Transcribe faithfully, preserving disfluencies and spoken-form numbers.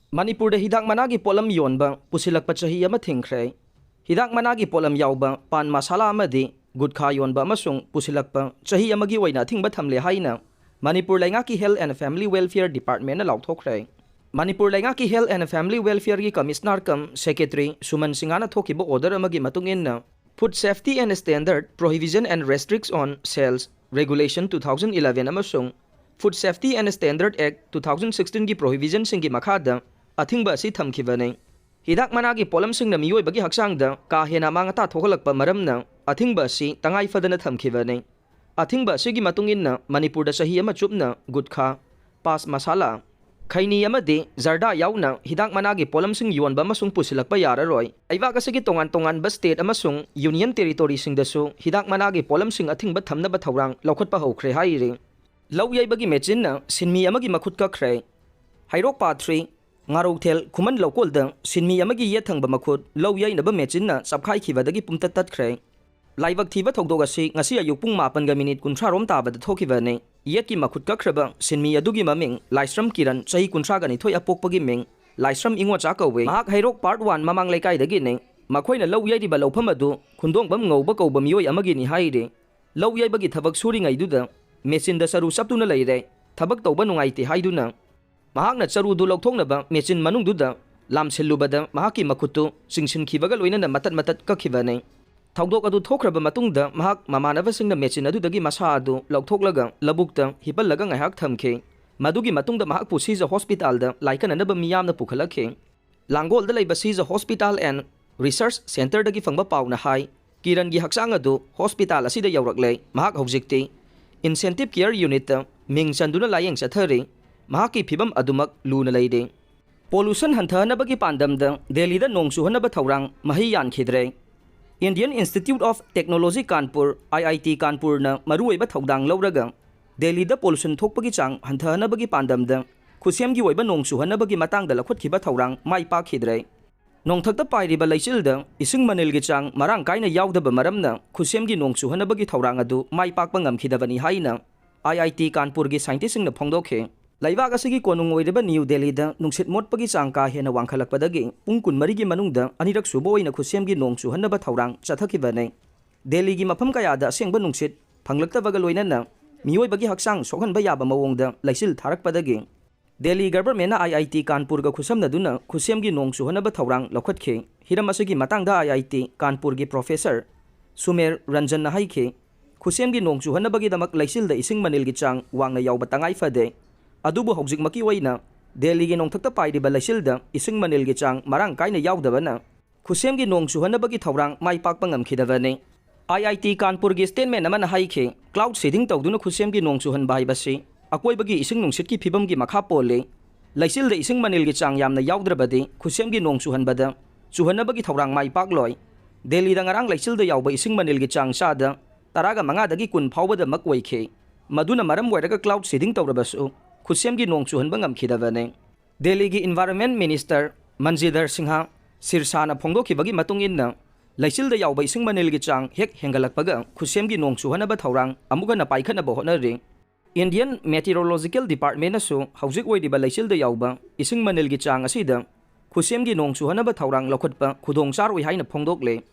ꯃꯅꯤꯄꯨꯔꯗ ꯍꯤꯗꯥꯛ ꯃꯅꯥꯒꯤ ꯄꯣꯠꯂꯝ ꯌꯣꯟꯕ ꯄꯨꯁꯤꯜꯂꯛꯄ ꯆꯍꯤ ꯑꯃ ꯊꯤꯡꯈ꯭ꯔꯦ꯫ ꯍꯤꯗꯥꯛ ꯃꯅꯥꯒꯤ ꯄꯣꯠꯂꯝ ꯌꯥꯎꯕ ꯄꯥꯟ ꯃꯁꯥꯂꯥ ꯑꯃꯗꯤ ꯒꯨꯠꯈꯥ ꯌꯣꯟꯕ ꯑꯃꯁꯨꯡ ꯄꯨꯁꯤꯜꯂꯛꯄ ꯆꯍꯤ ꯑꯃꯒꯤ ꯑꯣꯏꯅ ꯑꯊꯤꯡꯕ ꯊꯝꯂꯦ ꯍꯥꯏꯅ ꯃꯅꯤꯄꯨꯔ ꯂꯩꯉꯥꯛꯀꯤ Health and Family Welfare Departmentꯅ ꯂꯥꯎꯊꯣꯛꯈ꯭ꯔꯦ꯫ Manipur ꯂꯩꯉꯥꯛꯀꯤ Health and Family Welfareꯒꯤ Commissioner cum Secretary ꯁꯨꯃꯟ ꯁꯤꯡꯍꯅ ꯊꯣꯛꯈꯤꯕ order ꯑꯃꯒꯤ ꯃꯇꯨꯡ ꯏꯟꯅ, Food Safety and Standard Prohibition and Restricts on Sales Regulation two thousand eleven ꯑꯃꯁꯨꯡ Food Safety and Standard Act two thousand sixteenꯒꯤ prohibitionꯁꯤꯡꯒꯤ ꯃꯈꯥꯗ ꯑꯊꯤꯡꯕ ꯑꯁꯤ ꯊꯝꯈꯤꯕꯅꯤ꯫ ꯍꯤꯗꯥꯛ ꯃꯅꯥꯒꯤ ꯄꯣꯠꯂꯝꯁꯤꯡꯅ ꯃꯤꯑꯣꯏꯕꯒꯤ ꯍꯛꯆꯥꯡꯗ ꯀꯥ ꯍꯦꯟꯅ ꯑꯃꯥꯡ ꯑꯇꯥ ꯊꯣꯛꯍꯜꯂꯛꯄ ꯃꯔꯝꯅ ꯑꯊꯤꯡꯕ ꯑꯁꯤ ꯇꯉꯥꯏ ꯐꯗꯅ ꯊꯝꯈꯤꯕꯅꯤ꯫ ꯑꯊꯤꯡꯕ ꯑꯁꯤꯒꯤ ꯃꯇꯨꯡ ꯏꯟꯅ ꯃꯅꯤꯄꯨꯔꯗ ꯆꯍꯤ ꯑꯃ ꯆꯨꯞꯅ ꯒꯨꯠꯈꯥ, ꯄꯥꯁ ꯃꯁꯥꯂꯥ, ꯈꯩꯅꯤ ꯑꯃꯗꯤ ꯖꯔꯗꯥ ꯌꯥꯎꯅ ꯍꯤꯗꯥꯛ ꯃꯅꯥꯒꯤ ꯄꯣꯠꯂꯝꯁꯤꯡ ꯌꯣꯟꯕ ꯑꯃꯁꯨꯡ ꯄꯨꯁꯤꯜꯂꯛꯄ ꯌꯥꯔꯔꯣꯏ꯫ ꯂꯩꯕꯥꯛ ꯑꯁꯤꯒꯤ ꯇꯣꯉꯥꯟ ꯇꯣꯉꯥꯟꯕ state ꯑꯃꯁꯨꯡ union territoryꯁꯤꯡꯗꯁꯨ ꯍꯤꯗꯥꯛ ꯃꯅꯥꯒꯤ ꯄꯣꯠꯂꯝꯁꯤꯡ ꯑꯊꯤꯡꯕ ꯊꯝꯅꯕ ꯊꯧꯔꯥꯡ ꯂꯧꯈꯠꯄ ꯍꯧꯈ꯭ꯔꯦ ꯍꯥꯏꯔꯤ꯫ ꯂꯧ ꯌꯩꯕꯒꯤ ꯃꯦꯆꯤꯟꯅ ꯁꯤꯟꯃꯤ ꯑꯃꯒꯤ ꯃꯈꯨꯠ ꯀꯛꯈ꯭ꯔꯦ꯫ ꯍꯩꯔꯣꯛ ꯄꯥꯊ꯭ꯔꯤ, ꯉꯥꯔꯧꯊꯦꯜ ꯈꯨꯃꯟ ꯂꯧꯀꯣꯜꯗ ꯁꯤꯟꯃꯤ ꯑꯃꯒꯤ ꯌꯦꯠ ꯊꯪꯕ ꯃꯈꯨꯠ ꯂꯧ ꯌꯩꯅꯕ ꯃꯦꯆꯤꯟꯅ ꯆꯞꯈꯥꯏꯈꯤꯕꯗꯒꯤ ꯄꯨꯝꯇꯠ ꯇꯠꯈ꯭ꯔꯦ꯫ ꯂꯥꯏꯕꯛ ꯊꯤꯕ ꯊꯧꯗꯣꯛ ꯑꯁꯤ ꯉꯁꯤ ꯑꯌꯨꯛ ꯄꯨꯡ ꯃꯥꯄꯟꯒ ꯃꯤꯅꯤꯠ ꯀꯨꯟꯊ꯭ꯔꯥ ꯔꯣꯝ ꯇꯥꯕꯗ ꯊꯣꯛꯈꯤꯕꯅꯤ꯫ ꯌꯦꯠꯀꯤ ꯃꯈꯨꯠ ꯀꯛꯈ꯭ꯔꯕ ꯁꯤꯟꯃꯤ ꯑꯗꯨꯒꯤ ꯃꯃꯤꯡ ꯂꯥꯏꯁ꯭ꯔꯝ ꯀꯤꯔꯟ, ꯆꯍꯤ ꯀꯨꯟꯊ꯭ꯔꯥꯒ ꯅꯤꯊꯣꯏ, ꯑꯄꯣꯛꯄꯒꯤ ꯃꯤꯡ ꯂꯥꯏꯁ꯭ꯔꯝ ꯏꯉꯣꯆꯥ ꯀꯧꯏ꯫ ꯃꯍꯥꯛ ꯍꯩꯔꯣꯛ part one ꯃꯃꯥꯡ ꯂꯩꯀꯥꯏꯗꯒꯤꯅꯤ꯫ ꯃꯈꯣꯏꯅ ꯂꯧ ꯌꯩꯔꯤꯕ ꯂꯧꯐꯝ ꯑꯗꯨ ꯈꯨꯟꯗꯣꯡꯕꯝ ꯉꯧꯕ ꯀꯧꯕ ꯃꯤꯑꯣꯏ ꯑꯃꯒꯤꯅꯤ ꯍꯥꯏꯔꯤ꯫ ꯂꯧ ꯌꯩꯕꯒꯤ ꯊꯕꯛ ꯁꯨꯔꯤꯉꯩꯗꯨꯗ ꯃꯦꯆꯤꯟꯗ ꯆꯔꯨ ꯆꯞꯇꯨꯅ ꯂꯩꯔꯦ꯫ ꯊꯕꯛ ꯇꯧꯕ ꯅꯨꯡꯉꯥꯏꯇꯦ ꯍꯥꯏꯗꯨꯅ ꯃꯍꯥꯛꯅ ꯆꯔꯨꯗꯨ ꯂꯧꯊꯣꯛꯅꯕ ꯃꯦꯆꯤꯟ ꯃꯅꯨꯡꯗꯨꯗ ꯂꯥꯝꯁꯤꯜꯂꯨꯕꯗ ꯃꯍꯥꯛꯀꯤ ꯃꯈꯨꯠꯇꯨ ꯆꯤꯡꯁꯤꯟꯈꯤꯕꯒ ꯂꯣꯏꯅꯅ ꯃꯇꯠ ꯃꯇꯠ ꯀꯛꯈꯤꯕꯅꯤ꯫ ꯊꯧꯗꯣꯛ ꯑꯗꯨ ꯊꯣꯛꯈ꯭ꯔꯕ ꯃꯇꯨꯡꯗ ꯃꯍꯥꯛ ꯃꯃꯥꯟꯅꯕꯁꯤꯡꯅ ꯃꯦꯆꯤꯟ ꯑꯗꯨꯗꯒꯤ ꯃꯁꯥ ꯑꯗꯨ ꯂꯧꯊꯣꯛꯂꯒ ꯂꯧꯕꯨꯛꯇ ꯍꯤꯞꯍꯜꯂꯒ ꯉꯥꯏꯍꯥꯛ ꯊꯝꯈꯤ꯫ ꯃꯗꯨꯒꯤ ꯃꯇꯨꯡꯗ ꯃꯍꯥꯛꯄꯨ ꯁꯤꯖ ꯍꯣꯁꯄꯤꯇꯥꯜꯗ ꯂꯥꯏꯀꯠꯅꯅꯕ ꯃꯤꯌꯥꯝꯅ ꯄꯨꯈꯠꯂꯛꯈꯤ꯫ ꯂꯥꯡꯒꯣꯜꯗ ꯂꯩꯕ ꯁꯤꯖ ꯍꯣꯁꯄꯤꯇꯥꯜ and research centreꯗꯒꯤ ꯐꯪꯕ ꯄꯥꯎꯅ ꯍꯥꯏ, ꯀꯤꯔꯟꯒꯤ ꯍꯛꯆꯥꯡ ꯑꯗꯨ ꯍꯣꯁꯄꯤꯇꯥꯜ ꯑꯁꯤꯗ ꯌꯧꯔꯛꯂꯦ꯫ ꯃꯍꯥꯛ ꯍꯧꯖꯤꯛꯇꯤ intensive care unitꯇ ꯃꯤꯡ ꯆꯟꯗꯨꯅ ꯂꯥꯌꯦꯡ ꯆꯠꯊꯔꯤ꯫ ꯃꯍꯥꯛꯀꯤ ꯐꯤꯕꯝ ꯑꯗꯨꯃꯛ ꯂꯨꯅ ꯂꯩꯔꯤ꯫ Pollution ꯍꯟꯊꯍꯟꯅꯕꯒꯤ ꯄꯥꯟꯗꯝꯗ ꯗꯦꯜꯂꯤꯗ ꯅꯣꯡ ꯆꯨꯍꯟꯅꯕ ꯊꯧꯔꯥꯡ ꯃꯍꯩ ꯌꯥꯟꯈꯤꯗ꯭ꯔꯦ꯫ Indian Institute of Technology Kanpur, IIT ꯀꯥꯟꯄꯨꯔꯅ ꯃꯔꯨꯑꯣꯏꯕ ꯊꯧꯗꯥꯡ ꯂꯧꯔꯒ ꯗꯦꯜꯂꯤꯗ pollution ꯊꯣꯛꯄꯒꯤ ꯆꯥꯡ ꯍꯟꯊꯍꯟꯅꯕꯒꯤ ꯄꯥꯟꯗꯝꯗ ꯈꯨꯠꯁꯦꯝꯒꯤ ꯑꯣꯏꯕ ꯅꯣꯡ ꯆꯨꯍꯟꯅꯕꯒꯤ ꯃꯇꯥꯡꯗ ꯂꯧꯈꯠꯈꯤꯕ ꯊꯧꯔꯥꯡ ꯃꯥꯏ ꯄꯥꯛꯈꯤꯗ꯭ꯔꯦ꯫ ꯅꯣꯡꯊꯛꯇ ꯄꯥꯏꯔꯤꯕ ꯂꯩꯆꯤꯜꯗ ꯏꯁꯤꯡ ꯃꯅꯤꯜꯒꯤ ꯆꯥꯡ ꯃꯔꯥꯡ ꯀꯥꯏꯅ ꯌꯥꯎꯗꯕ ꯃꯔꯝꯅ ꯈꯨꯠꯁꯦꯝꯒꯤ ꯅꯣꯡ ꯆꯨꯍꯟꯅꯕꯒꯤ ꯊꯧꯔꯥꯡ ꯑꯗꯨ ꯃꯥꯏ ꯄꯥꯛꯄ ꯉꯝꯈꯤꯗꯕꯅꯤ ꯍꯥꯏꯅ IIT ꯀꯥꯟꯄꯨꯔꯒꯤ scientistꯁꯤꯡꯅ ꯐꯣꯡꯗꯣꯛꯈꯤ꯫ ꯂꯩꯕꯥꯛ ꯑꯁꯤꯒꯤ ꯀꯣꯅꯨꯡ ꯑꯣꯏꯔꯤꯕ ꯅ꯭ꯌꯨ ꯗꯦꯜꯂꯤꯗ ꯅꯨꯡꯁꯤꯠ ꯃꯣꯠꯄꯒꯤ ꯆꯥꯡ ꯀꯥ ꯍꯦꯟꯅ ꯋꯥꯡꯈꯠꯂꯛꯄꯗꯒꯤ ꯄꯨꯡ ꯀꯨꯟꯃꯔꯤꯒꯤ ꯃꯅꯨꯡꯗ ꯑꯅꯤꯔꯛ ꯁꯨꯕ ꯑꯣꯏꯅ ꯈꯨꯠꯁꯦꯝꯒꯤ ꯅꯣꯡ ꯆꯨꯍꯟꯅꯕ ꯊꯧꯔꯥꯡ ꯆꯠꯊꯈꯤꯕꯅꯤ꯫ ꯗꯦꯜꯂꯤꯒꯤ ꯃꯐꯝ ꯀꯌꯥꯗ ꯑꯁꯦꯡꯕ ꯅꯨꯡꯁꯤꯠ ꯐꯪꯂꯛꯇꯕꯒ ꯂꯣꯏꯅꯅ ꯃꯤꯑꯣꯏꯕꯒꯤ ꯍꯛꯆꯥꯡ ꯁꯣꯛꯍꯟꯕ ꯌꯥꯕ ꯃꯑꯣꯡꯗ ꯂꯩꯆꯤꯜ ꯊꯥꯔꯛꯄꯗꯒꯤ ꯗꯦꯜꯂꯤ ꯒꯚꯔꯟꯃꯦꯟꯠꯅ ꯑꯥꯏ ꯑꯥꯏ ꯇꯤ ꯀꯥꯟꯄꯨꯔꯒ ꯈꯨꯠꯁꯝꯅꯗꯨꯅ ꯈꯨꯠꯁꯦꯝꯒꯤ ꯅꯣꯡ ꯆꯨꯍꯟꯅꯕ ꯊꯧꯔꯥꯡ ꯂꯧꯈꯠꯈꯤ꯫ ꯍꯤꯔꯝ ꯑꯁꯤꯒꯤ ꯃꯇꯥꯡꯗ ꯑꯥꯏ ꯑꯥꯏ ꯇꯤ ꯀꯥꯟꯄꯨꯔꯒꯤ ꯄ꯭ꯔꯣꯐꯦꯁꯔ ꯁꯨꯃꯦꯔ ꯔꯟꯖꯟꯅ ꯍꯥꯏꯈꯤ, ꯈꯨꯠꯁꯦꯝꯒꯤ ꯅꯣꯡ ꯆꯨꯍꯟꯅꯕꯒꯤꯗꯃꯛ ꯂꯩꯆꯤꯜꯗ ꯏꯁꯤꯡ ꯃꯅꯤꯜꯒꯤ ꯆꯥꯡ ꯋꯥꯡꯅ ꯌꯥꯎꯕ ꯇꯉꯥꯏ ꯐꯗꯦ꯫ ꯑꯗꯨꯕꯨ ꯍꯧꯖꯤꯛꯃꯛꯀꯤ ꯑꯣꯏꯅ ꯗꯦꯜꯂꯤꯒꯤ ꯅꯣꯡꯊꯛꯇ ꯄꯥꯏꯔꯤꯕ ꯂꯩꯆꯤꯜꯗ ꯏꯁꯤꯡ ꯃꯅꯤꯜꯒꯤ ꯆꯥꯡ ꯃꯔꯥꯡ ꯀꯥꯏꯅ ꯌꯥꯎꯗꯕꯅ ꯈꯨꯠꯁꯦꯝꯒꯤ ꯅꯣꯡ ꯆꯨꯍꯟꯅꯕꯒꯤ ꯊꯧꯔꯥꯡ ꯃꯥꯏ ꯄꯥꯛꯄ ꯉꯝꯈꯤꯗꯕꯅꯤ꯫ ꯑꯥꯏ ꯑꯥꯏ ꯇꯤ ꯀꯥꯟꯄꯨꯔꯒꯤ ꯁ꯭ꯇꯦꯠꯃꯦꯟ ꯑꯃꯅ ꯍꯥꯏꯈꯤ, ꯀ꯭ꯂꯥꯎꯗ ꯁꯤꯗꯤꯡ ꯇꯧꯗꯨꯅ ꯈꯨꯠꯁꯦꯝꯒꯤ ꯅꯣꯡ ꯆꯨꯍꯟꯕ ꯍꯥꯏꯕꯁꯤ ꯑꯀꯣꯏꯕꯒꯤ ꯏꯁꯤꯡ ꯅꯨꯡꯁꯤꯠꯀꯤ ꯐꯤꯕꯝꯒꯤ ꯃꯈꯥ ꯄꯣꯜꯂꯤ꯫ ꯂꯩꯆꯤꯜꯗ ꯏꯁꯤꯡ ꯃꯅꯤꯜꯒꯤ ꯆꯥꯡ ꯌꯥꯝꯅ ꯌꯥꯎꯗ꯭ꯔꯕꯗꯤ ꯈꯨꯠꯁꯦꯝꯒꯤ ꯅꯣꯡ ꯆꯨꯍꯟꯕꯗ ꯆꯨꯍꯟꯅꯕꯒꯤ ꯊꯧꯔꯥꯡ ꯃꯥꯏ ꯄꯥꯛꯂꯣꯏ꯫ ꯗꯦꯜꯂꯤꯗ ꯉꯔꯥꯡ ꯂꯩꯆꯤꯜꯗ ꯌꯥꯎꯕ ꯏꯁꯤꯡ ꯃꯅꯤꯜꯒꯤ ꯆꯥꯡ ꯆꯥꯗ ꯇꯔꯥꯒ ꯃꯉꯥꯗꯒꯤ ꯀꯨꯟ ꯐꯥꯎꯕꯗꯃꯛ ꯑꯣꯏꯈꯤ꯫ ꯃꯗꯨꯅ ꯃꯔꯝ ꯑꯣꯏꯔꯒ ꯀ꯭ꯂꯥꯎꯗ ꯁꯤꯗꯤꯡ ꯇꯧꯔꯕꯁꯨ ꯈꯨꯠꯁꯦꯝꯒꯤ ꯅꯣꯡ ꯆꯨꯍꯟꯕ ꯉꯝꯈꯤꯗꯕꯅꯤ꯫ ꯗꯦꯜꯂꯤꯒꯤ ꯏꯟꯚꯥꯏꯔꯟꯃꯦꯟꯠ ꯃꯤꯅꯤꯁꯇꯔ ꯃꯟꯖꯤꯗꯔ ꯁꯤꯡꯍ ꯁꯤꯔꯁꯥꯅ ꯐꯣꯡꯗꯣꯛꯈꯤꯕꯒꯤ ꯃꯇꯨꯡ ꯏꯟꯅ, ꯂꯩꯆꯤꯜꯗ ꯌꯥꯎꯕ ꯏꯁꯤꯡ ꯃꯅꯤꯜꯒꯤ ꯆꯥꯡ ꯍꯦꯛ ꯍꯦꯟꯒꯠꯂꯛꯄꯒ ꯈꯨꯠꯁꯦꯝꯒꯤ ꯅꯣꯡ ꯆꯨꯍꯟꯅꯕ ꯊꯧꯔꯥꯡ ꯑꯃꯨꯛ ꯍꯟꯅ ꯄꯥꯏꯈꯠꯅꯕ ꯍꯣꯠꯅꯔꯤ꯫ ꯏꯟꯗꯤꯌꯟ ꯃꯦꯇꯤꯑꯣꯔꯣꯂꯣꯖꯤꯀꯦꯜ ꯗꯤꯄꯥꯔꯠꯃꯦꯟꯠꯅꯁꯨ ꯍꯧꯖꯤꯛ ꯑꯣꯏꯔꯤꯕ ꯂꯩꯆꯤꯜꯗ ꯌꯥꯎꯕ ꯏꯁꯤꯡ ꯃꯅꯤꯜꯒꯤ ꯆꯥꯡ ꯑꯁꯤꯗ ꯈꯨꯠꯁꯦꯝꯒꯤ ꯅꯣꯡ ꯆꯨꯍꯟꯅꯕ ꯊꯧꯔꯥꯡ ꯂꯧꯈꯠꯄ ꯈꯨꯗꯣꯡ ꯆꯥꯔꯣꯏ ꯍꯥꯏꯅ ꯐꯣꯡꯗꯣꯛꯂꯦ꯫